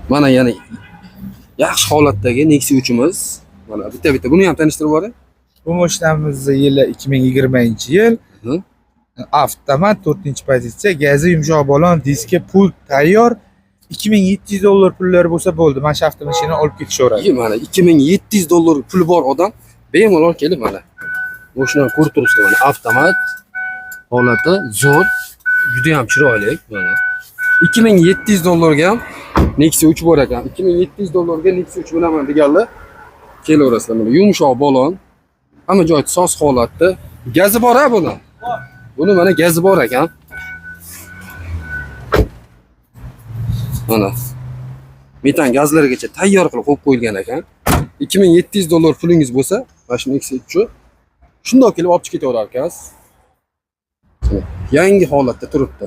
Mana yana yaxshi holatdagi Nexia 3'imiz. Mana bitta bitta buni ham tanishtirib yuboring. Bu mashinamizni yili 2020-yil. Hı. Avtomat 4-pozitsiya, gazi yumshoq balon, diski, pult tayyor. 2700 dollar pullari bo'lsa bo'ldi. Mana shu avtomashinani olib ketishaveradi. Iyi, mana 2700 dollar puli bor odam bemalol kelib mana mashinani ko'rib turibsizlar, mana avtomat holati zo'r, juda ham chiroyli mana. 2700 dollarga ham Nexia 3 bor ekan. 2700 dollarga Nexia 3 bilaman deganlar kelaverasizlar. Mana yumshoq balon, hamma joyi soz holatda. Gazi bor ha buni? Buni mana gazi bor ekan. Mana metan gazlarigacha tayyor qilib qo'yib qo'yilgan ekan. 2700 dollar pulingiz bo'lsa, mana shu Nexia 3 shundoq kelib olib chiqib ketaverar ekansiz. Yangi holatda turibdi.